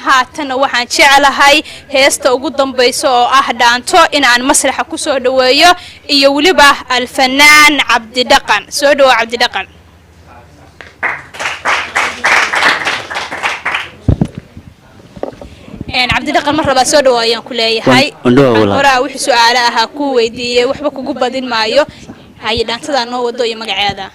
Haatanna waxaan jeclahay heesta ugu dambaysa oo ah dhaanto inaan masraxa kusoo dhaweeyo iyo weliba Alfanaan Cabdidhaqan. Soo dhawo, Cabdidhaqan. Cabdidhaqan, mar rabaa soo dhawo ayaan ku leeyahay. Horaa wixii su-aalo ahaa ku weydiiyey, waxba kugu badin maayo. Haye, dhaantadaa noo wado iyo magaceeda?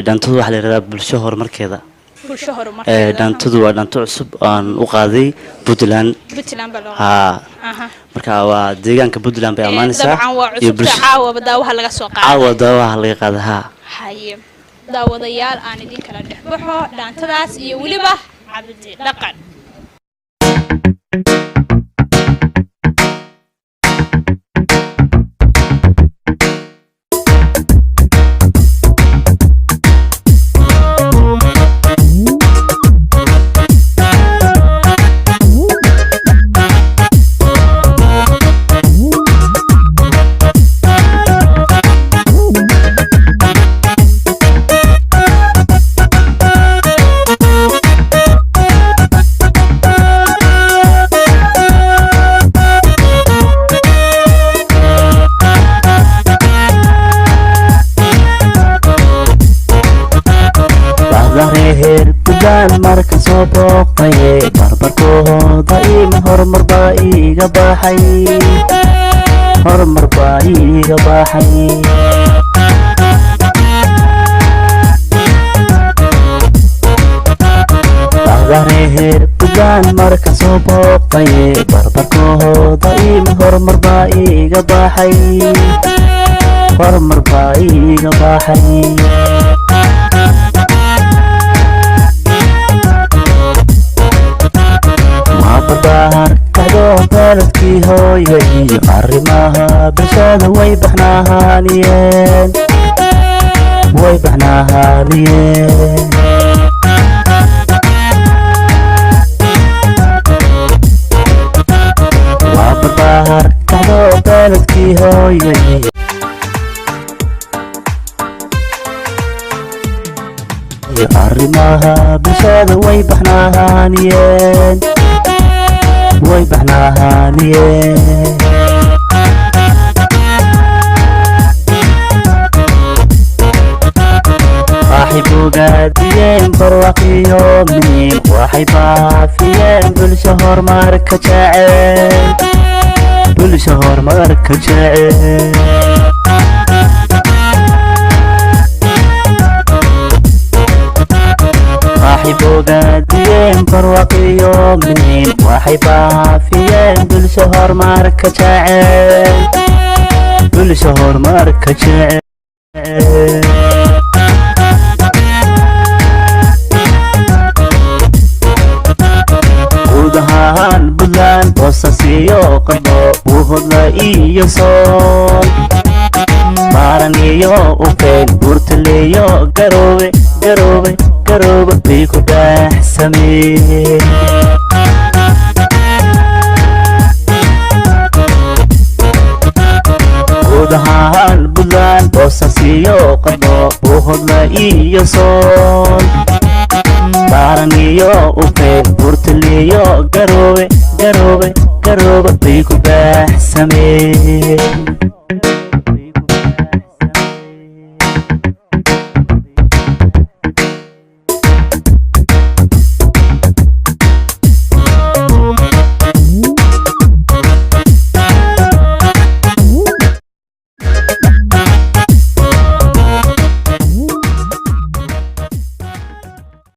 Dhaantadu waxaa la yidhahdaa Bulsho Horumarkeeda. Bulsho Horumarkeeda. Dhaantadu waa dhaanto cusub aan u qaaday Puntland. Puntland baa loo Haa. Marka waa deegaanka Puntland bay ammaanaysaa. Dabcan waa cusubta, caawaba daawaha laga soo qaaday. Caawa daawaha laga qaada, haa. Haye, daawadayaal, aan idin kala dhex baxo dhaantadaas iyo weliba Cabdi Dhaqan. Reer Puntland marka soo booqaye, barbarkooda ima horumar baa iiga baxay, horumar baa iiga baxay. Reer Puntland marka soo booqaye, barbarkooda ima horumar baa iiga baxay, horumar baa iiga baxay. Barbaar kacdo beledkii hooyo iyo arrimaha bulshada way baxnahaaniyeen, way baxnahaaniyeen. Waa barbaar kacdo beledkii hooyo iyo arrimaha bulshada way baxnahaaniyeen, way baxnahaaniyeen. Waxay bogaadiyeen barwaqiyo midniim, waxay baafiyeen bulsho horumarka jecel, bulsho horumarka jecel. Waxay bogaadiyeen barwaqiyo midniim, waxay baafiyeen bulsho horumarka jecel, bulsho horumarka jecel. Guud ahaan Puntland, Boosasiyo Qardho, Buuhodla iyo Sool, Baaran iyo Ufeyn, Buurtaleyo Garoobe, Garoobe, Garoobe bay ku baaxsameen. Guud ahaan Puntland, Boosasiyo Qardho, Buuhodla iyo Sool, Baaran iyo Ufeyn, Buurtaleyo Garoobe, Garoobe, Garoobe bay ku baaxsameen.